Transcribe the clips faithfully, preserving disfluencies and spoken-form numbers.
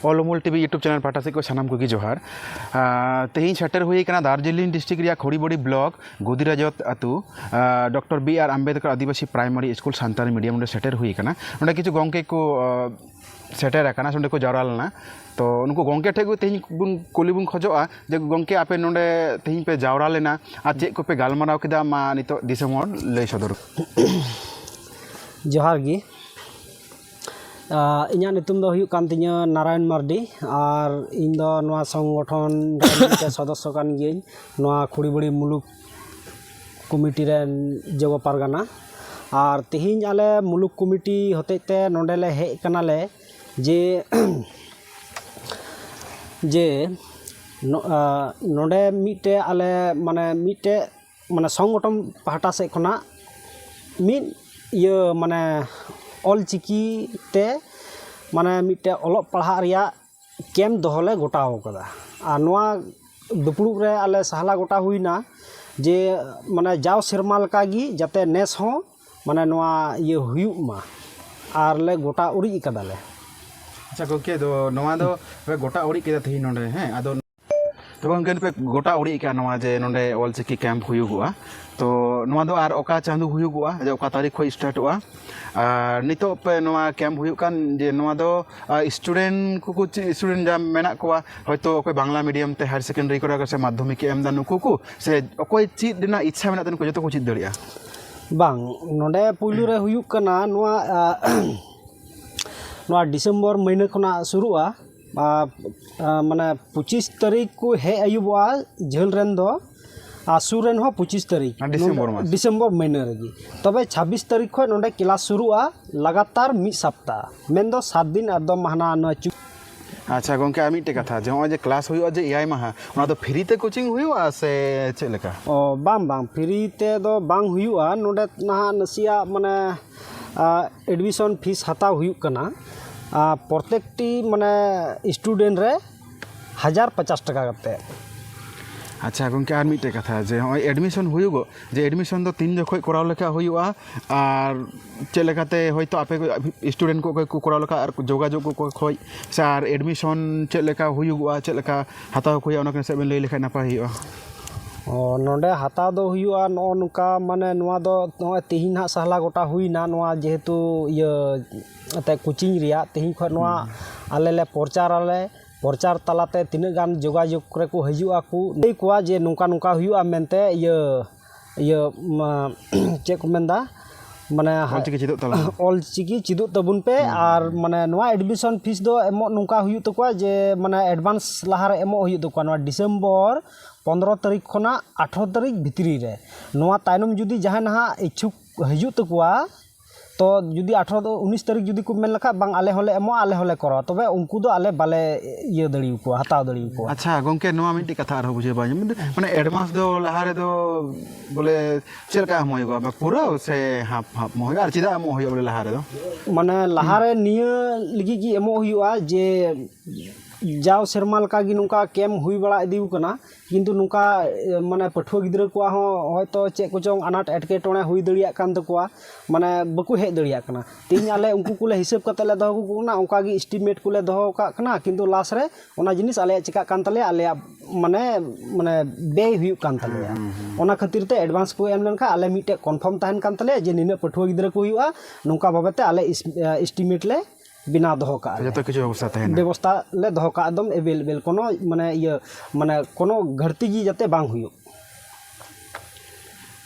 ᱚᱞ ᱩᱢᱩᱞ TV YouTube channel ᱯᱟᱦᱴᱟ ᱥᱮᱫ ᱠᱷᱚᱱ ᱥᱟᱱᱟᱢ ᱠᱚᱜᱮ ᱡᱚᱦᱟᱨ᱾ ᱟᱨ ᱛᱮᱦᱮᱧ ᱥᱮᱴᱮᱨ ᱦᱩᱭ ᱟᱠᱟᱱᱟ ᱫᱟᱨᱡᱤᱞᱤᱝ ᱰᱤᱥᱴᱨᱤᱠᱴ ᱨᱮᱭᱟᱜ ᱠᱷᱚᱲᱤᱵᱚᱲᱤ ᱵᱞᱚᱠ ᱜᱚᱫᱤᱨᱟᱡᱚᱛ ᱟᱹᱛᱩ, ᱟᱨ ᱰᱚᱠᱴᱚᱨ ᱵᱤ ᱟᱨ ᱟᱢᱵᱮᱫᱠᱚᱨ ᱟᱹᱫᱤᱵᱟᱹᱥᱤ ᱯᱨᱟᱭᱢᱟᱨᱤ ᱥᱠᱩᱞ ᱥᱟᱱᱛᱟᱲᱤ ᱢᱤᱰᱤᱭᱟᱢ ᱨᱮ ᱥᱮᱴᱮᱨ ᱦᱩᱭ ᱟᱠᱟᱱᱟ᱾ ᱚᱸᱰᱮ ᱠᱤᱪᱷᱩ ᱜᱚᱢᱠᱮ ᱠᱚ, ᱟᱨ, ᱥᱮᱴᱮᱨ ᱟᱠᱟᱱᱟ, ᱚᱸᱰᱮ ᱠᱚ ᱡᱟᱣᱨᱟ ᱞᱮᱱᱟ᱾ ᱛᱚ ᱩᱱᱠᱩ ᱜᱚᱢᱠᱮ ᱴᱷᱮᱱ ᱠᱚ ᱛᱮᱦᱮᱧ ᱵᱚᱱ ᱠᱩᱞᱤ ᱵᱚᱱ ᱠᱷᱚᱡᱚᱜᱼᱟ ᱡᱮ, ᱜᱚᱢᱠᱮ, ᱟᱯᱮ ᱱᱚᱸᱰᱮ ᱛᱮᱦᱮᱧ ᱯᱮ ᱡᱟᱣᱨᱟ ᱞᱮᱱᱟ ᱟᱨ ᱪᱮᱫ ᱠᱚᱯᱮ ᱜᱟᱞᱢᱟᱨᱟᱣ ᱠᱮᱫᱟ, ᱢᱟ ᱱᱤᱛᱚᱜ ᱫᱤᱥᱚᱢ ᱦᱚᱲ ᱞᱟᱹᱭ ᱥᱚᱫᱚᱨ᱾ ᱡᱚᱦᱟᱨ ᱜᱮ᱾ ᱟᱨ, ᱤᱧᱟᱹᱜ ᱧᱩᱛᱩᱢ ᱫᱚ ᱦᱩᱭᱩᱜ ᱠᱟᱱ ᱛᱤᱧᱟᱹ ᱱᱟᱨᱟᱭᱚᱱ ᱢᱟᱨᱰᱤ, ᱟᱨ ᱤᱧ ᱫᱚ ᱱᱚᱣᱟ ᱥᱚᱝᱜᱚᱴᱷᱚᱱ ᱨᱮ ᱢᱤᱫᱴᱮᱱ ᱥᱚᱫᱚᱥᱥᱚ ᱠᱟᱱ ᱜᱤᱭᱟᱹᱧ, ᱱᱚᱣᱟ ᱠᱷᱩᱲᱤᱵᱟᱹᱲᱤ ᱢᱩᱞᱩᱠ ᱠᱚᱢᱤᱴᱤ ᱨᱮᱱ ᱡᱚᱜᱚ ᱯᱟᱨᱜᱟᱱᱟ᱾ ᱟᱨ ᱛᱮᱦᱮᱧ ᱟᱞᱮ ᱢᱩᱞᱩᱠ ᱠᱚᱢᱤᱴᱤ ᱦᱚᱛᱮᱡ ᱛᱮ ᱱᱚᱰᱮ ᱞᱮ ᱦᱮᱡ ᱠᱟᱱᱟᱞᱮ ᱡᱮ, ᱡᱮ ᱱᱚ-, ᱟᱸ, ᱱᱚᱰᱮ ᱢᱤᱫᱴᱮᱡ ᱟᱞᱮ, ᱢᱟᱱᱮ, ᱢᱤᱫᱴᱮᱡ, ᱢᱟᱱᱮ, ᱥᱚᱝᱜᱚᱴᱷᱚᱱ ᱯᱟᱦᱴᱟ ᱥᱮᱫ ᱠᱷᱚᱱᱟᱜ ᱢᱤᱫ ᱤᱭᱟᱹ, ᱢᱟᱱᱮ, ᱚᱞ ᱪᱤᱠᱤ ᱛᱮ, ᱢᱟᱱᱮ, ᱢᱤᱫᱴᱮᱡ ᱚᱞᱚᱜ ᱯᱟᱲᱦᱟᱜ ᱨᱮᱭᱟᱜ ᱠᱮᱢᱯ ᱫᱚᱦᱚ ᱞᱮ ᱜᱚᱴᱟᱣ ᱠᱟᱫᱟ᱾ ᱟᱨ ᱱᱚᱣᱟ ᱫᱩᱯᱲᱩᱵ ᱨᱮ ᱟᱞᱮ ᱥᱟᱦᱞᱟ ᱜᱚᱴᱟ ᱦᱩᱭᱱᱟ ᱡᱮ, ᱢᱟᱱᱮ, ᱡᱟᱣ ᱥᱮᱨᱢᱟ ᱞᱮᱠᱟ ᱜᱮ ᱡᱟᱛᱮ ᱱᱮᱥ ᱦᱚᱸ, ᱢᱟᱱᱮ, ᱱᱚᱣᱟ ᱤᱭᱟᱹ ᱦᱩᱭᱩᱜ ᱢᱟ, ᱟᱨ ᱞᱮ ᱜᱚᱴᱟ ᱩᱨᱤᱡ ᱠᱟᱫᱟᱞᱮ᱾ ᱟᱪᱪᱷᱟ ᱜᱚᱢᱠᱮ, ᱫᱚ ᱱᱚᱣᱟ ᱫᱚ ᱯᱮ ᱜᱚᱴᱟ ᱩᱨᱤᱡ ᱠᱮᱫᱟ ᱛᱮᱦᱮᱧ ᱱᱚᱰᱮ, ᱦᱮᱸ? ᱟᱫᱚ ᱛᱚᱵᱮ ᱜᱚᱢᱠᱮ, ᱯᱮ ᱜᱚᱴᱟ ᱩᱨᱤᱡ ᱠᱟᱜᱼᱟ ᱱᱚᱣᱟ ᱡᱮ ᱱᱚᱰᱮ ᱚᱞᱪᱤᱠᱤ ᱠᱮᱢᱯ ᱦᱩᱭᱩᱜᱚᱜᱼᱟ, ᱛᱚ ᱱᱚᱣᱟ ᱫᱚ ᱟᱨ ᱚᱠᱟ ᱪᱟᱸᱫᱳ ᱦᱩᱭᱩᱜᱚᱜᱼᱟ, ᱡᱮ ᱚᱠᱟ ᱛᱟᱹᱨᱤᱠᱷ ᱠᱷᱚᱱ ᱥᱴᱟᱨᱴᱚᱜᱼᱟ? ᱟᱨ ᱱᱤᱛᱚᱜ ᱯᱮ ᱱᱚᱣᱟ ᱠᱮᱢᱯ ᱦᱩᱭᱩᱜ ᱠᱟᱱ, ᱡᱮ ᱱᱚᱣᱟ ᱫᱚ, ᱟᱨ, ᱥᱴᱩᱰᱮᱱᱴ ᱠᱚᱠᱚ ᱪᱮᱫ, ᱥᱴᱩᱰᱮᱱᱴ ᱡᱟ ᱢᱮᱱᱟᱜ ᱠᱚᱣᱟ, ᱦᱚᱭᱛᱳ ᱚᱠᱚᱭ ᱵᱟᱝᱞᱟ ᱢᱤᱰᱤᱭᱟᱢ ᱛᱮ ᱦᱟᱭᱟᱨ ᱥᱮᱠᱮᱱᱰᱟᱨᱤ ᱠᱚᱨᱮ ᱥᱮ ᱢᱟᱫᱽᱫᱷᱚᱢᱤᱠ ᱮ ᱮᱢ ᱮᱫᱟ, ᱱᱩᱠᱩ ᱠᱚ, ᱥᱮ ᱚᱠᱚᱭ ᱪᱮᱫ ᱨᱮᱱᱟᱜ ᱤᱪᱪᱷᱟ ᱢᱮᱱᱟᱜ ᱛᱟᱠᱚ ᱡᱚᱛᱚ ᱠᱚ ᱪᱮᱫ ᱫᱟᱲᱮᱭᱟᱜᱼᱟ? ᱵᱟᱝ, ᱱᱚᱰᱮ ᱯᱩᱭᱞᱩ ᱨᱮ ᱦᱩᱭᱩᱜ ᱠᱟᱱᱟ ᱱᱚᱣᱟ, ᱟᱸ, ᱱᱚᱣᱟ ᱰᱤᱥᱮᱢᱵᱚᱨ ᱢᱟᱹᱦᱱᱟᱹ ᱠᱷᱚᱱᱟᱜ ᱥᱩᱨᱩᱜᱼᱟ᱾ ᱟᱨ, ᱟᱨ, ᱢᱟᱱᱮ, ᱯᱚᱸᱪᱤᱥ ᱛᱟᱹᱨᱤᱠᱷ ᱠᱚ ᱦᱮᱡ ᱟᱹᱭᱩᱵᱚᱜᱼᱟ ᱡᱷᱟᱹᱞ ᱨᱮᱱ ᱫᱚ, ᱟᱨ ᱥᱩᱨ ᱨᱮᱱ ᱦᱚᱸ ᱯᱚᱸᱪᱤᱥ ᱛᱟᱹᱨᱤᱠᱷ᱾ ᱟᱨ ᱰᱤᱥᱮᱢᱵᱚᱨ ᱱᱚᱰᱮ ᱢᱟᱥ᱾ ᱰᱤᱥᱮᱢᱵᱚᱨ ᱢᱟᱹᱦᱱᱟᱹ ᱨᱮᱜᱮ᱾ ᱛᱚᱵᱮ ᱪᱷᱟᱵᱵᱤᱥ ᱛᱟᱹᱨᱤᱠᱷ ᱠᱷᱚᱱ ᱱᱚᱰᱮ ᱠᱞᱟᱥ ᱥᱩᱨᱩᱜᱼᱟ, ᱞᱟᱜᱟᱛᱟᱨ ᱢᱤᱫ ᱥᱟᱯᱛᱟ, ᱢᱮᱱᱫᱚ ᱥᱟᱛ ᱫᱤᱱ ᱟᱨ ᱫᱚ ᱢᱟᱦᱱᱟ ᱱᱚᱣᱟ ᱪᱩ- ᱟᱪᱪᱷᱟ ᱜᱚᱢᱠᱮ, ᱟᱨ ᱢᱤᱫᱴᱮᱡ ᱠᱟᱛᱷᱟ, ᱡᱮ ᱱᱚᱜᱼᱚᱭ ᱡᱮ ᱠᱞᱟᱥ ᱦᱩᱭᱩᱜᱼᱟ ᱡᱮ ᱮᱭᱟᱭ ᱢᱟᱦᱟ, ᱚᱱᱟ ᱫᱚ ᱯᱷᱨᱤ ᱛᱮ ᱠᱳᱪᱤᱝ ᱦᱩᱭᱩᱜᱼᱟ ᱥᱮ ᱪᱮᱫ ᱞᱮᱠᱟ? ᱚ, ᱵᱟᱝ, ᱵᱟᱝ, ᱯᱷᱨᱤ ᱛᱮ ᱫᱚ ᱵᱟᱝ ᱦᱩᱭᱩᱜᱼᱟ᱾ ᱱᱚᱰᱮ ᱱᱟᱦᱟᱜ ᱱᱟᱥᱮᱭᱟᱜ, ᱢᱟᱱᱮ, ᱟᱸ, ᱮᱰᱢᱤᱥᱚᱱ ᱯᱷᱤᱥ ᱦᱟᱛᱟᱣ ᱦᱩᱭᱩᱜ ᱠᱟᱱᱟ, ᱟᱸ, ᱯᱨᱚᱛᱮᱠᱴᱤ, ᱢᱟᱱᱮ, ᱥᱴᱩᱰᱮᱱᱴ ᱨᱮ ᱦᱟᱡᱟᱨ ᱯᱚᱪᱟᱥ ᱴᱟᱠᱟ ᱠᱟᱛᱮ᱾ ᱟᱪᱪᱷᱟ ᱜᱚᱢᱠᱮ, ᱟᱨ ᱢᱤᱫᱴᱮᱡ ᱠᱟᱛᱷᱟ, ᱡᱮ ᱱᱚᱜᱼᱚᱭ ᱮᱰᱢᱤᱥᱚᱱ ᱦᱩᱭᱩᱜᱚᱜ, ᱡᱮ ᱮᱰᱢᱤᱥᱚᱱ ᱫᱚ ᱛᱤᱱ ᱡᱚᱠᱷᱚᱡ ᱠᱚᱨᱟᱣ ᱞᱮᱠᱷᱟᱡ ᱦᱩᱭᱩᱜᱼᱟ? ᱟᱨ ᱪᱮᱫ ᱞᱮᱠᱟᱛᱮ ᱦᱚᱭᱛᱳ ᱟᱯᱮ ᱠᱚ ᱥᱴᱩᱰᱮᱱᱴ ᱠᱚ ᱚᱠᱚᱭ ᱠᱚ ᱠᱚᱨᱟᱣ ᱞᱮᱠᱷᱟᱡ ᱟᱨ ᱡᱳᱜᱟᱡᱳᱜᱽ ᱠᱚ ᱠᱷᱚᱡ ᱥᱮ ᱟᱨ ᱮᱰᱢᱤᱥᱚᱱ ᱪᱮᱫ ᱞᱮᱠᱟ ᱦᱩᱭᱩᱜᱚᱜᱼᱟ, ᱪᱮᱫ ᱞᱮᱠᱟ ᱦᱟᱛᱟᱣ ᱠᱚ ᱦᱩᱭᱩᱜᱼᱟ, ᱚᱱᱟ ᱠᱚ ᱥᱮᱫ ᱵᱮᱱ ᱞᱟᱹᱭ ᱞᱮᱠᱷᱟᱡ ᱱᱟᱯᱟᱭ ᱦᱩᱭᱩᱜᱼᱟ᱾ ᱚ, ᱱᱚᱰᱮ ᱦᱟᱛᱟᱣ ᱫᱚ ᱦᱩᱭᱩᱜᱼᱟ ᱱᱚᱜᱼᱚ ᱱᱚᱝᱠᱟ, ᱢᱟᱱᱮ ᱱᱚᱣᱟ ᱫᱚ ᱱᱚᱜᱼᱚᱭ ᱛᱮᱦᱮᱧ ᱱᱟᱦᱟᱜ ᱥᱟᱦᱞᱟ ᱜᱚᱴᱟ ᱦᱩᱭᱱᱟ, ᱱᱚᱣᱟ ᱡᱮᱦᱮᱛᱩ ᱤᱭᱟᱹ ᱮᱱᱛᱮᱫ ᱠᱳᱪᱤᱝ ᱨᱮᱭᱟᱜ, ᱛᱮᱦᱮᱧ ᱠᱷᱚᱱ ᱱᱚᱣᱟ ᱟᱞᱮ ᱞᱮ ᱯᱨᱚᱪᱟᱨᱟᱞᱮ᱾ ᱯᱨᱚᱪᱟᱨ ᱛᱟᱞᱟᱛᱮ ᱛᱤᱱᱟᱹᱜ ᱜᱟᱱ ᱡᱳᱜᱟᱡᱳᱜᱽ ᱨᱮᱠᱚ ᱦᱤᱡᱩᱜ ᱟᱠᱚ, ᱞᱟᱹᱭ ᱠᱚᱣᱟ ᱡᱮ ᱱᱚᱝᱠᱟ ᱱᱚᱝᱠᱟ ᱦᱩᱭᱩᱜᱼᱟ ᱢᱮᱱᱛᱮ, ᱤᱭᱟᱹ ᱤᱭᱟᱹ ᱢᱟ, ᱪᱮᱫ ᱠᱚ ᱢᱮᱱᱫᱟ, ᱢᱟᱱᱮ ᱦᱟ- ᱚᱞᱪᱤᱠᱤ ᱪᱮᱫᱚᱜ ᱛᱟᱞᱟᱝ ᱢᱮ᱾ ᱚᱞᱪᱤᱠᱤ ᱪᱮᱫᱚᱜ ᱛᱟᱵᱚᱱ ᱯᱮ᱾ ᱟᱨ ᱢᱟᱱᱮ ᱱᱚᱣᱟ ᱮᱰᱢᱤᱥᱚᱱ ᱯᱷᱤᱥ ᱫᱚ ᱮᱢᱚᱜ ᱱᱚᱝᱠᱟ ᱦᱩᱭᱩᱜ ᱛᱟᱠᱚᱣᱟ ᱡᱮ ᱢᱟᱱᱮ ᱮᱰᱵᱷᱟᱱᱥ ᱞᱟᱦᱟᱨᱮ ᱮᱢᱚᱜ ᱦᱩᱭᱩᱜ ᱛᱟᱠᱚᱣᱟ, ᱱᱚᱣᱟ ᱰᱤᱥᱮᱢᱵᱚᱨ ᱯᱚᱱᱫᱽᱨᱚ ᱛᱟᱹᱨᱤᱠᱷ ᱠᱷᱚᱱᱟᱜ ᱟᱴᱷᱨᱚ ᱛᱟᱹᱨᱤᱠᱷ ᱵᱷᱤᱛᱨᱤ ᱨᱮ᱾ ᱱᱚᱣᱟ ᱛᱟᱭᱱᱚᱢ ᱡᱩᱫᱤ ᱡᱟᱦᱟᱸᱭ ᱱᱟᱦᱟᱜ ᱤᱪᱪᱷᱩᱠ ᱦᱤᱡᱩᱜ ᱛᱟᱠᱚᱣᱟ, ᱛᱚ ᱡᱩᱫᱤ ᱟᱴᱷᱨᱚ ᱫᱚ ᱩᱱᱤᱥ ᱛᱟᱹᱨᱤᱠᱷ ᱡᱩᱫᱤ ᱠᱚ ᱢᱮᱱ ᱞᱮᱠᱷᱟᱡ, ᱵᱟᱝ, ᱟᱞᱮ ᱦᱚᱸᱞᱮ ᱮᱢᱚᱜᱼᱟ, ᱟᱞᱮ ᱦᱚᱸᱞᱮ ᱠᱚᱨᱟᱣᱟ, ᱛᱚᱵᱮ ᱩᱱᱠᱩ ᱫᱚ ᱟᱞᱮ ᱵᱟᱞᱮ ᱤᱭᱟᱹ ᱫᱟᱲᱮᱭᱟᱠᱚᱣᱟ, ᱦᱟᱛᱟᱣ ᱫᱟᱲᱮᱭᱟᱠᱚᱣᱟ᱾ ᱟᱪᱪᱷᱟ ᱜᱚᱢᱠᱮ, ᱱᱚᱣᱟ ᱢᱤᱫᱴᱮᱡ ᱠᱟᱛᱷᱟ ᱟᱨᱦᱚᱸ ᱵᱩᱡᱷᱟᱹᱣ ᱵᱟᱝ ᱧᱟᱢ ᱮᱫᱟ, ᱢᱟᱱᱮ ᱮᱰᱵᱷᱟᱱᱥ ᱫᱚ ᱞᱟᱦᱟ ᱨᱮᱫᱚ ᱵᱚᱞᱮ ᱪᱮᱫ ᱞᱮᱠᱟ ᱮᱢ ᱦᱩᱭᱩᱜᱼᱟ? ᱯᱩᱨᱟᱹ ᱥᱮ ᱦᱟᱯ ᱦᱟᱯ ᱮᱢᱚᱜ ᱦᱩᱭᱩᱜᱼᱟ? ᱟᱨ ᱪᱮᱫᱟᱜ ᱮᱢᱚᱜ ᱦᱩᱭᱩᱜᱼᱟ ᱵᱚᱞᱮ ᱞᱟᱦᱟ ᱨᱮᱫᱚ? ᱢᱟᱱᱮ ᱞᱟᱦᱟᱨᱮ ᱱᱤᱭᱟᱹ ᱞᱟᱹᱜᱤᱫ ᱜᱮ ᱮᱢᱚᱜ ᱦᱩᱭᱩᱜᱼᱟ ᱡᱮ ᱡᱟᱣ ᱥᱮᱨᱢᱟ ᱞᱮᱠᱟ ᱜᱮ ᱱᱚᱝᱠᱟ ᱠᱮᱢᱯ ᱦᱩᱭ ᱵᱟᱲᱟ ᱤᱫᱤ ᱟᱠᱟᱱᱟ, ᱠᱤᱱᱛᱩ ᱱᱚᱝᱠᱟ, ᱮ, ᱢᱟᱱᱮ ᱯᱟᱹᱴᱷᱩᱣᱟᱹ ᱜᱤᱫᱽᱨᱟᱹ ᱠᱚᱣᱟᱜ ᱦᱚᱸ ᱦᱚᱭᱛᱳ ᱪᱮᱫ ᱠᱚᱪᱚᱝ ᱟᱱᱟᱴ ᱮᱴᱠᱮᱴᱚᱬᱮ ᱦᱩᱭ ᱫᱟᱲᱮᱭᱟᱜ ᱠᱟᱱ ᱛᱟᱠᱚᱣᱟ, ᱢᱟᱱᱮ ᱵᱟᱠᱚ ᱦᱮᱡ ᱫᱟᱲᱮᱭᱟᱜ ᱠᱟᱱᱟ᱾ ᱛᱮᱦᱮᱧ ᱟᱞᱮ ᱩᱱᱠᱩ ᱠᱚᱞᱮ ᱦᱤᱥᱟᱹᱵ ᱠᱟᱛᱮ ᱞᱮ ᱫᱚᱦᱚ ᱠᱟᱠᱚ ᱠᱟᱱᱟ, ᱚᱱᱠᱟ ᱜᱮ ᱮᱥᱴᱤᱢᱮᱴ ᱠᱚᱞᱮ ᱫᱚᱦᱚ ᱠᱟᱜ ᱠᱟᱱᱟ, ᱠᱤᱱᱛᱩ ᱞᱟᱥ ᱨᱮ ᱚᱱᱟ ᱡᱤᱱᱤᱥ ᱟᱞᱮᱭᱟᱜ ᱪᱤᱠᱟᱜ ᱠᱟᱱ ᱛᱟᱞᱮᱭᱟ, ᱟᱞᱮᱭᱟᱜ ᱢᱟᱱᱮ, ᱢᱟᱱᱮ ᱵᱮᱭ ᱦᱩᱭᱩᱜ ᱠᱟᱱ ᱛᱟᱞᱮᱭᱟ᱾ ᱚᱱᱟ ᱠᱷᱟᱹᱛᱤᱨ ᱛᱮ ᱮᱰᱵᱷᱟᱱᱥ ᱠᱚ ᱮᱢ ᱞᱮᱱᱠᱷᱟᱱ ᱟᱞᱮ ᱢᱤᱫᱴᱮᱡ ᱠᱚᱱᱯᱷᱟᱨᱢ ᱛᱟᱦᱮᱱ ᱠᱟᱱ ᱛᱟᱞᱮᱭᱟ ᱡᱮ ᱱᱤᱱᱟᱹᱜ ᱯᱟᱹᱴᱷᱩᱣᱟᱹ ᱜᱤᱫᱽᱨᱟᱹ ᱠᱚ ᱦᱩᱭᱩᱜᱼᱟ, ᱱᱚᱝᱠᱟ ᱵᱟᱵᱚᱫ ᱛᱮ ᱟᱞᱮ ᱮᱥ-, ᱮᱥᱴᱤᱢᱮᱴ ᱞᱮ ᱵᱮᱱᱟᱣ ᱫᱚᱦᱚ ᱠᱟᱜᱼᱟ ᱞᱮ᱾ ᱡᱚᱛᱚ ᱠᱤᱪᱷᱩ ᱵᱮᱵᱚᱥᱛᱷᱟ ᱛᱟᱦᱮᱱᱟ᱾ ᱵᱮᱵᱚᱥᱛᱷᱟ ᱞᱮ ᱫᱚᱦᱚ ᱠᱟᱜᱼᱟ ᱮᱠᱫᱚᱢ ᱮᱵᱮᱞ ᱮᱵᱮᱞ, ᱠᱳᱱᱳ ᱢᱟᱱᱮ ᱤᱭᱟᱹ, ᱢᱟᱱᱮ ᱠᱳᱱᱳ ᱜᱷᱟᱹᱴᱛᱤ ᱜᱮ ᱡᱟᱛᱮ ᱵᱟᱝ ᱦᱩᱭᱩᱜ᱾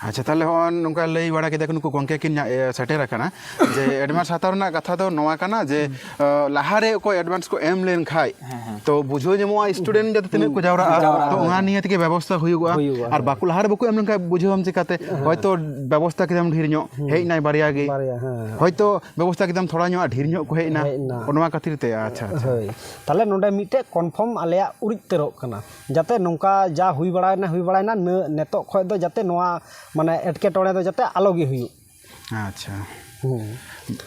ᱟᱪᱪᱷᱟ, ᱛᱟᱦᱚᱞᱮ ᱦᱚᱸᱜᱼᱚᱭ ᱱᱚᱝᱠᱟ ᱞᱟᱹᱭ ᱵᱟᱲᱟ ᱠᱮᱫᱟ ᱠᱚ ᱱᱩᱠᱩ ᱜᱚᱢᱠᱮ ᱠᱤᱱ ᱧᱟ-, ᱮ, ᱥᱮᱴᱮᱨ ᱟᱠᱟᱱᱟ ᱡᱮ ᱮᱰᱵᱷᱟᱱᱥ ᱦᱟᱛᱟᱣ ᱨᱮᱱᱟᱜ ᱠᱟᱛᱷᱟ ᱫᱚ ᱱᱚᱣᱟ ᱠᱟᱱᱟ ᱡᱮ, ᱟ, ᱞᱟᱦᱟᱨᱮ ᱚᱠᱚᱭ ᱮᱰᱵᱷᱟᱱᱥ ᱠᱚ ᱮᱢ ᱞᱮᱱ ᱠᱷᱟᱡ ᱦᱮᱸ, ᱦᱮᱸ᱾ ᱛᱚ ᱵᱩᱡᱷᱟᱹᱣ ᱧᱟᱢᱚᱜᱼᱟ ᱥᱴᱩᱰᱮᱱᱴ ᱡᱟᱛᱮ ᱛᱤᱱᱟᱹᱜ ᱠᱚ ᱡᱟᱣᱨᱟᱜᱼᱟ᱾ ᱡᱟᱣᱨᱟᱜᱼᱟ᱾ ᱛᱚ ᱚᱱᱟ ᱱᱤᱭᱮ ᱛᱮᱜᱮ ᱵᱮᱵᱚᱥᱛᱷᱟ ᱦᱩᱭᱩᱜᱼᱟ᱾ ᱦᱩᱭᱩᱜᱼᱟ, ᱟᱨ ᱦᱮᱸ᱾ ᱵᱟᱠᱚ, ᱞᱟᱦᱟᱨᱮ ᱵᱟᱠᱚ ᱮᱢ ᱞᱮᱱᱠᱷᱟᱡ ᱵᱩᱡᱷᱟᱹᱣᱟᱢ ᱪᱤᱠᱟᱛᱮ? ᱦᱮᱸ᱾ ᱦᱚᱭᱛᱚ ᱵᱮᱵᱚᱥᱛᱷᱟ ᱠᱮᱫᱟᱢ ᱰᱷᱮᱨ ᱧᱚᱜ, ᱦᱩᱸ᱾ ᱦᱮᱡ ᱮᱱᱟᱭ ᱵᱟᱨᱭᱟ ᱜᱮ᱾ ᱵᱟᱨᱭᱟ, ᱦᱮᱸ᱾ ᱦᱚᱭᱛᱚ ᱵᱮᱵᱚᱥᱛᱷᱟ ᱠᱮᱫᱟᱢ ᱛᱷᱚᱲᱟ ᱧᱚᱜ, ᱰᱷᱮᱨ ᱧᱚᱜ ᱠᱚ ᱦᱮᱡ ᱮᱱᱟ᱾ ᱦᱮᱡ ᱮᱱᱟ᱾ ᱚᱱᱟ ᱠᱷᱟᱹᱛᱤᱨ ᱛᱮ, ᱟᱪᱪᱷᱟ, ᱟᱪᱪᱷᱟ᱾ ᱦᱳᱭ᱾ ᱛᱟᱦᱞᱮ ᱱᱚᱰᱮ ᱢᱤᱫᱴᱮᱡ ᱠᱚᱱᱯᱷᱟᱨᱢ ᱟᱞᱮᱭᱟᱜ ᱩᱨᱤᱡ ᱩᱛᱟᱹᱨᱚᱜ ᱠᱟᱱᱟ᱾ ᱡᱟᱛᱮ ᱱᱚᱝᱠᱟ ᱡᱟ ᱦᱩᱭ ᱵᱟᱲᱟᱭᱮᱱᱟ, ᱦᱩᱭ ᱵᱟᱲᱟᱭᱮᱱᱟ, ᱱᱟᱹ-, ᱱᱤᱛᱚᱜ ᱠᱷᱚᱡ ᱫᱚ ᱡᱟᱛᱮ ᱱᱚᱣᱟ ᱢᱟᱱᱮ ᱮᱴᱠᱮᱴᱚᱬᱮ ᱫᱚ ᱡᱟᱛᱮ ᱟᱞᱚ ᱜᱮ ᱦᱩᱭᱩᱜ᱾ ᱟᱪᱪᱷᱟ᱾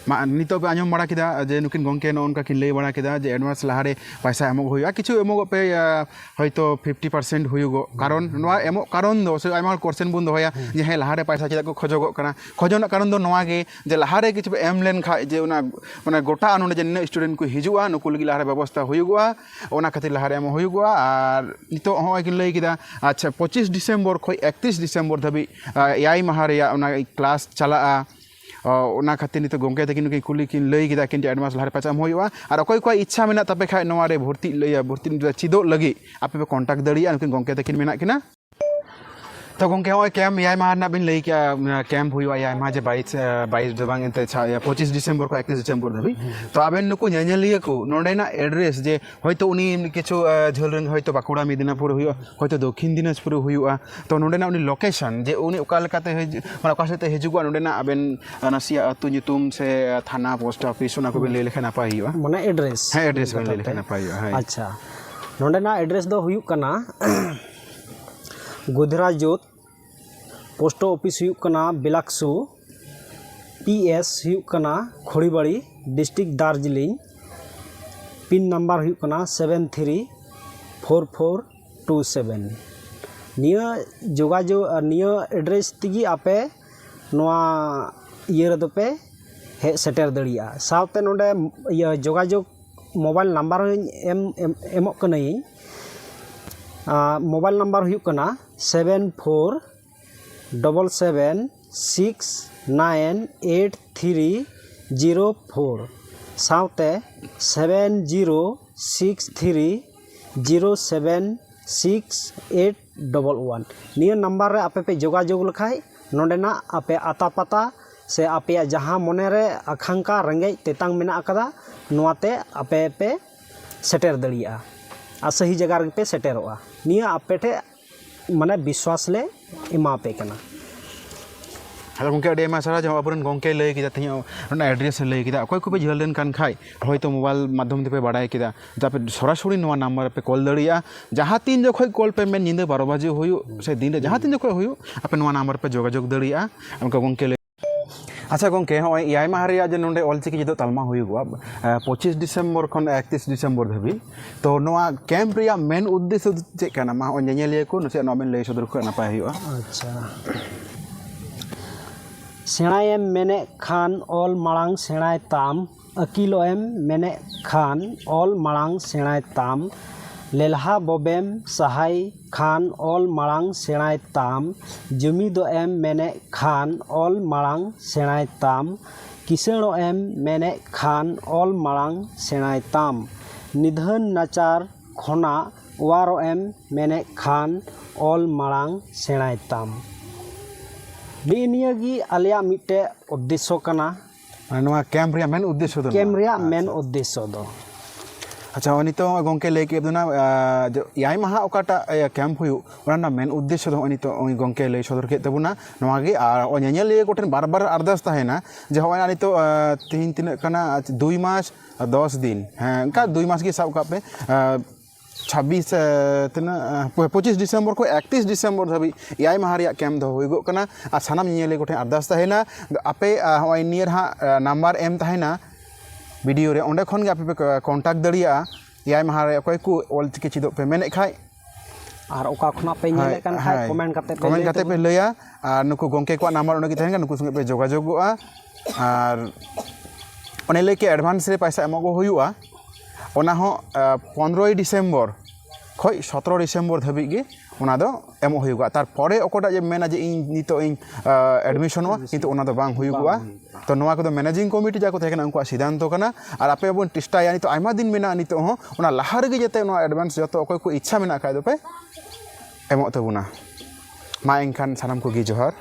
ᱢᱟ, ᱱᱤᱛᱚᱜ ᱯᱮ ᱟᱸᱡᱚᱢ ᱵᱟᱲᱟ ᱠᱮᱫᱟ ᱡᱮ ᱱᱩᱠᱤᱱ ᱜᱚᱢᱠᱮ ᱱᱚᱜᱼᱚ ᱱᱚᱝᱠᱟ ᱠᱤᱱ ᱞᱟᱹᱭ ᱵᱟᱲᱟ ᱠᱮᱫᱟ ᱡᱮ advance ᱞᱟᱦᱟᱨᱮ ᱯᱚᱭᱥᱟ ᱮᱢᱚᱜ ᱦᱩᱭᱩᱜᱼᱟ, ᱠᱤᱪᱷᱩ ᱮᱢᱚᱜᱚᱜ ᱯᱮ, ᱟ, ᱦᱚᱭᱛᱳ fifty percent ᱦᱩᱭᱩᱜᱚᱜ᱾ ᱠᱟᱨᱚᱱ ᱱᱚᱣᱟ ᱮᱢᱚᱜ ᱠᱟᱨᱚᱱ ᱫᱚ, ᱥᱮ ᱟᱭᱢᱟ ᱦᱚᱲ question ᱵᱚᱱ ᱫᱚᱦᱚᱭᱟ ᱡᱮ ᱦᱮᱸ, ᱞᱟᱦᱟᱨᱮ ᱯᱚᱭᱥᱟ ᱪᱮᱫᱟᱜ ᱠᱚ ᱠᱷᱚᱡᱚᱜᱚᱜ ᱠᱟᱱᱟ? ᱠᱷᱚᱡᱚᱜ ᱨᱮᱱᱟᱜ ᱠᱟᱨᱚᱱ ᱫᱚ ᱱᱚᱣᱟ ᱜᱮ ᱡᱮ ᱞᱟᱦᱟᱨᱮ ᱠᱤᱪᱷᱩ ᱯᱮ ᱮᱢ ᱞᱮᱱᱠᱷᱟᱡ ᱡᱮ ᱚᱱᱟ, ᱚᱱᱟ ᱜᱚᱴᱟ ᱱᱚᱰᱮ ᱡᱮ ᱱᱤᱱᱟᱹᱜ student ᱠᱚ ᱦᱤᱡᱩᱜᱼᱟ, ᱱᱩᱠᱩ ᱞᱟᱹᱜᱤᱫ ᱞᱟᱦᱟᱨᱮ ᱵᱮᱵᱚᱥᱛᱷᱟ ᱦᱩᱭᱩᱜᱚᱜᱼᱟ, ᱚᱱᱟ ᱠᱷᱟᱹᱛᱤᱨ ᱞᱟᱦᱟᱨᱮ ᱮᱢᱚᱜ ᱦᱩᱭᱩᱜᱚᱜᱼᱟ᱾ ᱟᱨ ᱱᱤᱛᱚᱜ ᱦᱚᱸᱜᱼᱚᱭ ᱠᱤᱱ ᱞᱟᱹᱭ ᱠᱮᱫᱟ, ᱟᱪᱪᱷᱟ, ᱯᱚᱸᱪᱤᱥ ᱰᱤᱥᱮᱢᱵᱚᱨ ᱠᱷᱚᱱ ᱮᱠᱛᱨᱤᱥ ᱰᱤᱥᱮᱢᱵᱚᱨ ᱫᱷᱟᱹᱵᱤᱡ, ᱟ, ᱮᱭᱟᱭ ᱢᱟᱦᱟ ᱨᱮᱭᱟᱜ ᱚᱱᱟ class ᱪᱟᱞᱟᱜᱼᱟ᱾ ᱚ, ᱚᱱᱟ ᱠᱷᱟᱹᱛᱤᱨ ᱱᱤᱛᱚᱜ ᱜᱚᱢᱠᱮ ᱛᱟᱹᱠᱤᱱ ᱱᱩᱠᱤᱱ ᱠᱩᱞᱤ ᱠᱤᱱ ᱞᱟᱹᱭ ᱠᱮᱫᱟ ᱠᱤᱱ ᱡᱮ advance ᱞᱟᱦᱟᱨᱮ ᱯᱚᱭᱥᱟ ᱮᱢ ᱦᱩᱭᱩᱜᱼᱟ, ᱟᱨ ᱚᱠᱚᱭ ᱠᱚᱣᱟᱜ ᱤᱪᱪᱷᱟ ᱢᱮᱱᱟᱜ ᱛᱟᱯᱮ ᱠᱷᱟᱡ ᱱᱚᱣᱟ ᱨᱮ ᱵᱷᱚᱨᱛᱤ ᱞᱟᱹᱭ, ᱵᱷᱚᱨᱛᱤ ᱪᱮᱫᱚᱜ ᱞᱟᱹᱜᱤᱫ ᱟᱯᱮ ᱯᱮ contact ᱫᱟᱲᱮᱭᱟᱜᱼᱟ, ᱱᱩᱠᱤᱱ ᱜᱚᱢᱠᱮ ᱛᱟᱹᱠᱤᱱ ᱢᱮᱱᱟᱜ ᱠᱤᱱᱟ᱾ ᱛᱚ ᱜᱚᱢᱠᱮ, ᱱᱚᱜᱼᱚᱭ camp ᱮᱭᱟᱭ ᱢᱟᱦᱟ ᱨᱮᱱᱟᱜ ᱵᱤᱱ ᱞᱟᱹᱭ ᱠᱮᱜᱼᱟ, camp ᱦᱩᱭᱩᱜᱼᱟ ᱮᱭᱟᱭ ᱢᱟᱦᱟ, ᱡᱮ ᱵᱟᱭᱤᱥ, ᱮ, ᱵᱟᱭᱤᱥ ᱫᱚ ᱵᱟᱝ, ᱮᱱᱛᱮ ᱪᱷᱟ-, ᱤᱭᱟᱹ, ᱯᱚᱸᱪᱤᱥ ᱰᱤᱥᱮᱢᱵᱚᱨ ᱠᱷᱚᱱ ᱮᱠᱛᱨᱤᱥ ᱰᱤᱥᱮᱢᱵᱚᱨ ᱫᱷᱟᱹᱵᱤᱡ᱾ ᱛᱚ ᱟᱵᱮᱱ ᱱᱩᱠᱩ ᱧᱮᱧᱮᱞᱤᱭᱟᱹ ᱠᱚ ᱱᱚᱰᱮᱱᱟᱜ address, ᱡᱮ ᱦᱚᱭᱛᱳ ᱩᱱᱤ ᱠᱤᱪᱷᱩ, ᱮ, ᱡᱷᱟᱹᱞ ᱨᱮᱱ, ᱦᱚᱭᱛᱳ ᱵᱟᱸᱠᱩᱲᱟ ᱢᱮᱫᱤᱱᱟᱯᱩᱨ ᱦᱩᱭᱩᱜᱼᱟ, ᱦᱚᱭᱛᱳ ᱫᱚᱠᱠᱷᱤᱱ ᱫᱤᱱᱟᱡᱽᱯᱩᱨ ᱦᱩᱭᱩᱜᱼᱟ, ᱛᱚ ᱱᱚᱰᱮᱱᱟᱜ ᱩᱱᱤ location, ᱡᱮ ᱩᱱᱤ ᱚᱠᱟ ᱞᱮᱠᱟᱛᱮ ᱦᱤᱡᱩᱜ, ᱢᱟᱱᱮ ᱚᱠᱟ ᱥᱮᱫ ᱛᱮ ᱦᱤᱡᱩᱜᱚᱜᱼᱟ, ᱱᱚᱰᱮᱱᱟᱜ ᱟᱵᱮᱱ, ᱮ, ᱱᱟᱥᱮᱭᱟᱜ ᱟᱹᱛᱩ ᱧᱩᱛᱩᱢ ᱥᱮ, ᱮ, ᱛᱷᱟᱱᱟ, post office, ᱚᱱᱟ ᱠᱚᱵᱮᱱ ᱞᱟᱹᱭ ᱞᱮᱠᱷᱟᱱ ᱱᱟᱯᱟᱭ ᱦᱩᱭᱩᱜᱼᱟ᱾ ᱢᱟᱱᱮ address? ᱦᱮᱸ, address ᱵᱮᱱ ᱞᱟᱹᱭ ᱞᱮᱠᱷᱟᱱ ᱱᱟᱯᱟᱭ ᱦᱩᱭᱩᱜᱼᱟ᱾ ᱦᱳᱭ᱾ ᱟᱪᱪᱷᱟ, ᱱᱚᱰᱮᱱᱟᱜ address ᱫᱚ ᱦᱩᱭᱩᱜ ᱠᱟᱱᱟ ᱜᱳᱫᱷᱨᱟ ᱡᱳᱛ, post office ᱦᱩᱭᱩᱜ ᱠᱟᱱᱟ ᱵᱮᱞᱟᱠᱥᱩ, P S ᱦᱩᱭᱩᱜ ᱠᱟᱱᱟ ᱠᱷᱚᱲᱤᱵᱟᱲᱤ, district ᱫᱟᱨᱡᱤᱞᱤᱝ, PIN number ᱦᱩᱭᱩᱜ ᱠᱟᱱᱟ seven three four four two seven᱾ ᱱᱤᱭᱟᱹ ᱡᱳᱜᱟᱡᱳᱜᱽ, ᱱᱤᱭᱟᱹ address ᱛᱮᱜᱮ ᱟᱯᱮ ᱱᱚᱣᱟ ᱤᱭᱟᱹ ᱨᱮᱫᱚ ᱯᱮ ᱦᱮᱡ ᱥᱮᱴᱮᱨ ᱫᱟᱲᱮᱭᱟᱜᱼᱟ᱾ ᱥᱟᱶᱛᱮ ᱱᱚᱰᱮ ᱤᱭᱟᱹ ᱡᱳᱜᱟᱡᱳᱜᱽ mobile number ᱦᱚᱸᱧ ᱮᱢ, ᱮᱢ, ᱮᱢᱚᱜ ᱠᱟᱹᱱᱟᱹᱧ᱾ ᱟᱨ mobile number ᱦᱩᱭᱩᱜ ᱠᱟᱱᱟ seven four double seven six nine eight three zero four, ᱥᱟᱶᱛᱮ seven zero six three zero seven six eight double one᱾ ᱱᱤᱭᱟᱹ number ᱨᱮ ᱟᱯᱮ ᱯᱮ ᱡᱳᱜᱟᱡᱳᱜᱽ ᱞᱮᱠᱷᱟᱡ ᱱᱚᱰᱮᱱᱟᱜ ᱟᱯᱮ ᱟᱛᱟ ᱯᱟᱛᱟ ᱥᱮ ᱟᱯᱮᱭᱟᱜ ᱡᱟᱦᱟᱸ ᱢᱚᱱᱮᱨᱮ ᱟᱠᱟᱝᱠᱷᱟ, ᱨᱮᱸᱜᱮᱡ ᱛᱮᱛᱟᱝ ᱢᱮᱱᱟᱜ ᱟᱠᱟᱫᱟ, ᱱᱚᱣᱟᱛᱮ ᱟᱯᱮ ᱯᱮ ᱥᱮᱴᱮᱨ ᱫᱟᱲᱮᱭᱟᱜᱼᱟ ᱟᱨ ᱥᱟᱹᱦᱤ ᱡᱟᱭᱜᱟ ᱨᱮᱜᱮ ᱯᱮ ᱥᱮᱴᱮᱨᱚᱜᱼᱟ᱾ ᱱᱤᱭᱟᱹ ᱟᱯᱮ ᱴᱷᱮᱡ ᱢᱟᱱᱮ ᱵᱤᱥᱣᱟᱥ ᱞᱮ ᱮᱢᱟ ᱯᱮ ᱠᱟᱱᱟ᱾ ᱟᱫᱚ ᱜᱚᱢᱠᱮ, ᱟᱹᱰᱤ ᱟᱭᱢᱟ ᱥᱟᱨᱦᱟᱣ ᱡᱮ ᱟᱵᱚᱨᱮᱱ ᱜᱚᱢᱠᱮ ᱞᱟᱹᱭ ᱠᱮᱫᱟ, ᱛᱮᱦᱮᱧ ᱚᱱᱟ address ᱮ ᱞᱟᱹᱭ ᱠᱮᱫᱟ᱾ ᱚᱠᱚᱭ ᱠᱚᱯᱮ ᱡᱷᱟᱹᱞ ᱞᱮᱱ ᱠᱟᱱ ᱠᱷᱟᱡ ᱦᱚᱭᱛᱳ mobile ᱢᱟᱫᱽᱫᱷᱚᱢ ᱛᱮᱯᱮ ᱵᱟᱲᱟᱭ ᱠᱮᱫᱟ, ᱛᱚ ᱟᱯᱮ ᱥᱚᱨᱟᱥᱚᱨᱤ ᱱᱚᱣᱟ number ᱨᱮᱯᱮ call ᱫᱟᱲᱮᱭᱟᱜᱼᱟ᱾ ᱡᱟᱦᱟᱸ ᱛᱤᱱ ᱡᱚᱠᱷᱚᱡ call ᱯᱮ ᱢᱮᱱ, ᱧᱤᱫᱟᱹ ᱵᱟᱨᱚ ᱵᱟᱡᱮ ᱦᱩᱭᱩᱜ ᱥᱮ ᱫᱤᱱ ᱨᱮ ᱡᱟᱦᱟᱸ ᱛᱤᱱ ᱡᱚᱠᱷᱚᱡ ᱦᱩᱭᱩᱜ, ᱟᱯᱮ ᱱᱚᱣᱟ number ᱨᱮᱯᱮ ᱡᱳᱜᱟᱡᱳᱜᱽ ᱫᱟᱲᱮᱭᱟᱜᱼᱟ᱾ ᱚᱱᱠᱟ ᱜᱚᱢᱠᱮ ᱞᱟᱹᱭ ᱟᱪᱪᱷᱟ ᱜᱚᱝᱠᱮ, ᱱᱚᱜᱼᱚᱭ ᱮᱭᱟᱭ ᱢᱟᱦᱟ ᱨᱮᱭᱟᱜ ᱡᱮ ᱱᱚᱰᱮ ᱚᱞᱪᱤᱠᱤ ᱪᱮᱫᱚᱜ ᱛᱟᱞᱢᱟ ᱦᱩᱭᱩᱜᱚᱜᱼᱟ, ᱯᱚᱸᱪᱤᱥ ᱰᱤᱥᱮᱢᱵᱚᱨ ᱠᱷᱚᱱ ᱮᱠᱛᱤᱥ ᱰᱤᱥᱮᱢᱵᱚᱨ ᱫᱷᱟᱹᱵᱤᱡ, ᱛᱚ ᱱᱚᱣᱟ ᱠᱮᱢᱯ ᱨᱮᱭᱟᱜ ᱢᱮᱱ ᱩᱫᱽᱫᱮᱥᱥᱚ ᱫᱚ ᱪᱮᱫ ᱠᱟᱱᱟ? ᱢᱟ ᱦᱚᱸᱜᱼᱚᱭ ᱧᱮᱧᱮᱞᱤᱭᱟᱹ ᱠᱚ ᱱᱟᱥᱮᱭᱟᱜ ᱱᱚᱣᱟ ᱵᱮᱱ ᱞᱟᱹᱭ ᱥᱚᱫᱚᱨ ᱠᱷᱟᱱ ᱱᱟᱯᱟᱭ ᱦᱩᱭᱩᱜᱼᱟ᱾ ᱟᱪᱪᱷᱟ᱾ ᱥᱮᱬᱟᱭᱮᱢ ᱢᱮᱱᱮᱫ ᱠᱷᱟᱱ ᱚᱞ ᱢᱟᱲᱟᱝ ᱥᱮᱬᱟᱭ ᱛᱟᱢ, ᱟᱹᱠᱤᱞᱚᱜ ᱮᱢ ᱢᱮᱱᱮᱫ ᱠᱷᱟᱱ ᱚᱞ ᱢᱟᱲᱟᱝ ᱥᱮᱬᱟᱭ ᱛᱟᱢ, ᱞᱮᱞᱦᱟ ᱵᱚᱵᱮᱢ ᱥᱟᱦᱟᱭ ᱠᱷᱟᱱ ᱚᱞ ᱢᱟᱲᱟᱝ ᱥᱮᱬᱟᱭ ᱛᱟᱢ, ᱡᱩᱢᱤᱫᱚᱜ ᱮᱢ ᱢᱮᱱᱮᱫ ᱠᱷᱟᱱ ᱚᱞ ᱢᱟᱲᱟᱝ ᱥᱮᱬᱟᱭ ᱛᱟᱢ, ᱠᱤᱥᱟᱹᱬᱚᱜ ᱮᱢ ᱢᱮᱱᱮᱫ ᱠᱷᱟᱱ ᱚᱞ ᱢᱟᱲᱟᱝ ᱥᱮᱬᱟᱭ ᱛᱟᱢ, ᱱᱤᱫᱷᱟᱹᱱ ᱱᱟᱪᱟᱨ ᱠᱷᱚᱱᱟᱜ ᱚᱣᱟᱨᱚᱜ ᱮᱢ ᱢᱮᱱᱮᱫ ᱠᱷᱟᱱ ᱚᱞ ᱢᱟᱲᱟᱝ ᱥᱮᱬᱟᱭ ᱛᱟᱢ᱾ ᱱᱤᱜᱼᱤ ᱱᱤᱭᱟᱹ ᱜᱮ ᱟᱞᱮᱭᱟᱜ ᱢᱤᱫᱴᱮᱡ ᱩᱫᱽᱫᱮᱥᱥᱚ ᱠᱟᱱᱟ᱾ ᱢᱟᱱᱮ ᱱᱚᱣᱟ ᱠᱮᱢᱯ ᱨᱮᱭᱟᱜ ᱢᱮᱱ ᱩᱫᱽᱫᱮᱥᱥᱚ ᱫᱚ ᱠᱮᱢᱯ ᱱᱚᱣᱟ? ᱨᱮᱭᱟᱜ ᱢᱮᱱ ᱟᱪᱪᱷᱟ᱾ ᱩᱫᱽᱫᱮᱥᱥᱚ ᱫᱚ᱾ ᱟᱪᱪᱷᱟ, ᱱᱚᱜᱼᱚᱭ ᱱᱤᱛᱚᱜ ᱜᱚᱝᱠᱮ ᱞᱟᱹᱭ ᱠᱮᱫ ᱵᱚᱱᱟ, ᱟᱸ, ᱡᱮ ᱮᱭᱟᱭ ᱢᱟᱦᱟ ᱚᱠᱟᱴᱟᱜ, ᱤᱭᱟᱹ, ᱠᱮᱢᱯ ᱦᱩᱭᱩᱜ, ᱚᱱᱟ ᱨᱮᱱᱟᱜ ᱢᱮᱱ ᱩᱫᱽᱫᱮᱥᱥᱚ ᱫᱚ ᱱᱚᱜᱼᱚᱭ ᱱᱤᱛᱚᱜ ᱱᱚᱜᱼᱚᱭ ᱜᱚᱝᱠᱮ ᱞᱟᱹᱭ ᱥᱚᱫᱚᱨ ᱠᱮᱫ ᱛᱟᱵᱚᱱᱟ᱾ ᱱᱚᱣᱟ ᱜᱮ, ᱟᱨ ᱱᱚᱜᱼᱚᱭ ᱧᱮᱧᱮᱞᱤᱭᱟᱹ ᱠᱚᱴᱷᱮᱱ ᱵᱟᱨ ᱵᱟᱨ ᱟᱨᱫᱟᱥ ᱛᱟᱦᱮᱱᱟ ᱡᱮ ᱱᱚᱜᱼᱚᱭ ᱱᱤᱛᱚᱜ, ᱟᱸ, ᱛᱮᱦᱮᱧ ᱛᱤᱱᱟᱹᱜ ᱠᱟᱱᱟ? ᱟᱪᱪᱷᱟ, ᱫᱩᱭ ᱢᱟᱥ ᱫᱚᱥ ᱫᱤᱱ, ᱦᱮᱸ, ᱚᱱᱠᱟ ᱫᱩᱭ ᱢᱟᱥ ᱜᱮ ᱥᱟᱵ ᱠᱟᱜ ᱯᱮ, ᱟᱸ, ᱪᱷᱟᱵᱵᱤᱥ, ᱮ, ᱛᱤᱱᱟᱹᱜ, ᱮ, ᱯᱚᱸᱪᱤᱥ ᱰᱤᱥᱮᱢᱵᱚᱨ ᱠᱷᱚᱱ ᱮᱠᱛᱤᱥ ᱰᱤᱥᱮᱢᱵᱚᱨ ᱫᱷᱟᱹᱵᱤᱡ ᱮᱭᱟᱭ ᱢᱟᱦᱟ ᱨᱮᱭᱟᱜ ᱠᱮᱢᱯ ᱫᱚᱦᱚ ᱦᱩᱭᱩᱜᱚᱜ ᱠᱟᱱᱟ᱾ ᱟᱨ ᱥᱟᱱᱟᱢ ᱧᱮᱧᱮᱞᱤᱭᱟᱹ ᱠᱚᱴᱷᱮᱱ ᱟᱨᱫᱟᱥ ᱛᱟᱦᱮᱱᱟ, ᱟᱯᱮ, ᱟ, ᱱᱚᱜᱼᱚᱭ ᱱᱤᱭᱟᱹ ᱨᱮᱦᱟᱸᱜ, ᱟ, ᱱᱟᱢᱵᱟᱨ ᱮᱢ ᱛᱟᱦᱮᱱᱟ ᱵᱷᱤᱰᱤᱭᱳ ᱨᱮ, ᱚᱸᱰᱮ ᱠᱷᱚᱱ ᱜᱮ ᱟᱯᱮ ᱯᱮ ᱠᱚ-, ᱠᱚᱱᱴᱟᱠᱴ ᱫᱟᱲᱮᱭᱟᱜᱼᱟ᱾ ᱮᱭᱟᱭ ᱢᱟᱦᱟ ᱨᱮ ᱚᱠᱚᱭ ᱠᱚ ᱚᱞ ᱪᱤᱠᱤ ᱪᱮᱫᱚᱜ ᱯᱮ ᱢᱮᱱᱮᱫ ᱠᱷᱟᱡ, ᱟᱨ ᱚᱠᱟ ᱠᱷᱚᱱᱟᱜ ᱯᱮ ᱧᱮᱞᱮᱫ ᱦᱳᱭ, ᱠᱟᱱ ᱠᱷᱟᱡ, ᱦᱳᱭ᱾ ᱠᱚᱢᱮᱱᱴ ᱠᱟᱛᱮ ᱯᱮ ᱠᱚᱢᱮᱱᱴ ᱞᱟᱹᱭ ᱠᱟᱛᱮ ᱯᱮ ᱛᱟᱵᱚᱱᱟ᱾ ᱞᱟᱹᱭᱟ᱾ ᱟᱨ ᱱᱩᱠᱩ ᱜᱚᱝᱠᱮ ᱠᱚᱣᱟᱜ ᱱᱟᱢᱵᱟᱨ ᱚᱸᱰᱮ ᱜᱮ ᱛᱟᱦᱮᱱ ᱠᱟᱱᱟ, ᱱᱩᱠᱩ ᱥᱚᱸᱜᱮ ᱯᱮ ᱡᱳᱜᱟᱡᱳᱜᱚᱜᱼᱟ᱾ ᱟᱨ ᱚᱱᱮ ᱞᱟᱹᱭ ᱠᱮᱫ ᱮᱰᱵᱷᱟᱱᱥ ᱨᱮ ᱯᱚᱭᱥᱟ ᱮᱢᱚᱜ ᱠᱚ ᱦᱩᱭᱩᱜᱼᱟ, ᱚᱱᱟ ᱦᱚᱸ, ᱟ, ᱯᱚᱱᱨᱚᱭ ᱰᱤᱥᱮᱢᱵᱚᱨ ᱠᱷᱚᱡ ᱥᱚᱛᱨᱚ ᱰᱤᱥᱮᱢᱵᱚᱨ ᱫᱷᱟᱹᱵᱤᱡ ᱜᱮ ᱚᱱᱟ ᱫᱚ ᱮᱢᱚᱜ ᱦᱩᱭᱩᱜᱼᱟ᱾ ᱛᱟᱨᱯᱚᱨᱮ ᱚᱠᱚᱭᱴᱟᱜ ᱡᱮ ᱢᱮᱱᱟ ᱡᱮ ᱤᱧ ᱱᱤᱛᱚᱜ ᱤᱧ, ᱟ, ᱮᱰᱢᱤᱥᱚᱱᱚᱜᱼᱟ, ᱠᱤᱱᱛᱩ ᱚᱱᱟ ᱫᱚ ᱵᱟᱝ ᱦᱩᱭᱩᱜᱚᱜᱼᱟ᱾ ᱵᱟᱝ ᱦᱩᱭᱩᱜᱼᱟ᱾ ᱛᱚ ᱱᱚᱣᱟ ᱠᱚᱫᱚ ᱢᱮᱱᱮᱡᱤᱝ ᱠᱚᱢᱤᱴᱤ ᱡᱟ ᱠᱚ ᱛᱟᱦᱮᱸ ᱠᱟᱱᱟ, ᱩᱱᱠᱩᱣᱟᱜ ᱥᱤᱫᱷᱟᱱᱛᱚ ᱠᱟᱱᱟ᱾ ᱟᱨ ᱟᱯᱮ ᱵᱚᱱ ᱪᱮᱥᱴᱟᱭᱟ, ᱱᱤᱛᱚᱜ ᱟᱭᱢᱟ ᱫᱤᱱ ᱢᱮᱱᱟᱜᱼᱟ, ᱱᱤᱛᱚᱜ ᱦᱚᱸ ᱚᱱᱟ ᱞᱟᱦᱟ ᱨᱮᱜᱮ ᱡᱟᱛᱮ ᱱᱚᱣᱟ ᱮᱰᱵᱷᱟᱱᱥ ᱡᱚᱛᱚ ᱚᱠᱚᱭ ᱠᱚ ᱤᱪᱪᱷᱟ ᱢᱮᱱᱟᱜ ᱠᱷᱟᱡ ᱫᱚᱯᱮ ᱮᱢᱚᱜ ᱛᱟᱵᱚᱱᱟ᱾ ᱢᱟ ᱮᱱᱠᱷᱟᱱ ᱥᱟᱱᱟᱢ ᱠᱚᱜᱮ ᱡᱚᱦᱟᱨ᱾